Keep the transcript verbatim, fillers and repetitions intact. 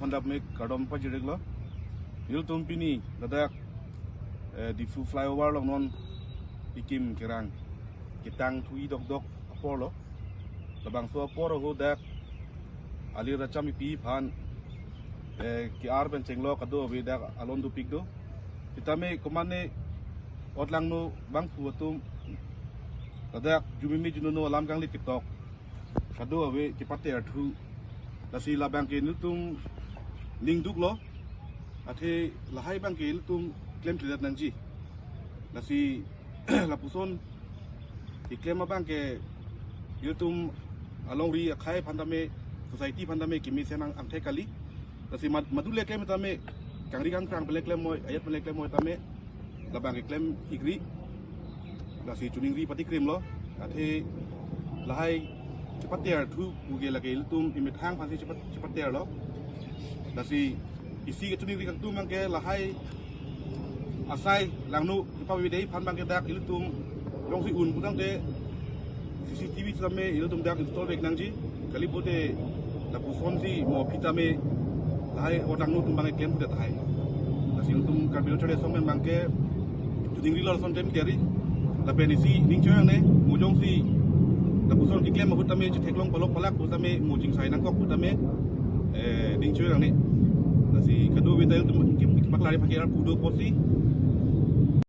Mandap mek kardom pajir-iklo. Nelitum pini ladak, eh, Diphu flyover along non ikim kerang ketang thui dokdok aporlo. Labangso apor ahut dak alir acham ipi aphan, eh, ke-ar pen chenglo kado-ave dak alon dopik do. Sitame komane otlangno bangphu atum ladak jumimi junono alam kangli ketok kado-ave kepater thu. Lasi labang ke nelitum ning duklo. Athe lahai abang ke nelitum klemkledet nangji. Lasi lapuson keklem abang ke nelitum alongri akhei aphan tame, society aphan tame kemesen ang angthek kali. Lasi mad-, madu le klem tame, kangri kangkrang pen le klem moi, ajat pen le klem moi tame, labang ke klem-ikri. Lasi choningri patikrimlo. Athe lahai chepater thu puke lake ilitum imethang aphansi chepat-, chepaterlo. Lasi isi kachoningri kangtum abang ke lahai asai langno kepavedetji aphan abang ke dak ilitum jongsi un putangte C C T V tame ilitum dak install-vek nangji. Kali pute lapusonsi mo aphi tame lahai otlangno atum abang ke klem pudet tahai. Lasi ilitum Karbi Lo Charli Asong pen abang ke choningrilo lason klemkleri. Lapen isi ning choi nangne, mo jongsi lapuson keklem ahut tame chetheklong palok palak ahut tame, mo chingsai nangkok ahut tame, eh, ning choi nangne. Lasi kado-ave ta ilitum kim-, kipaklari aphan ke-ar pu do apotsi,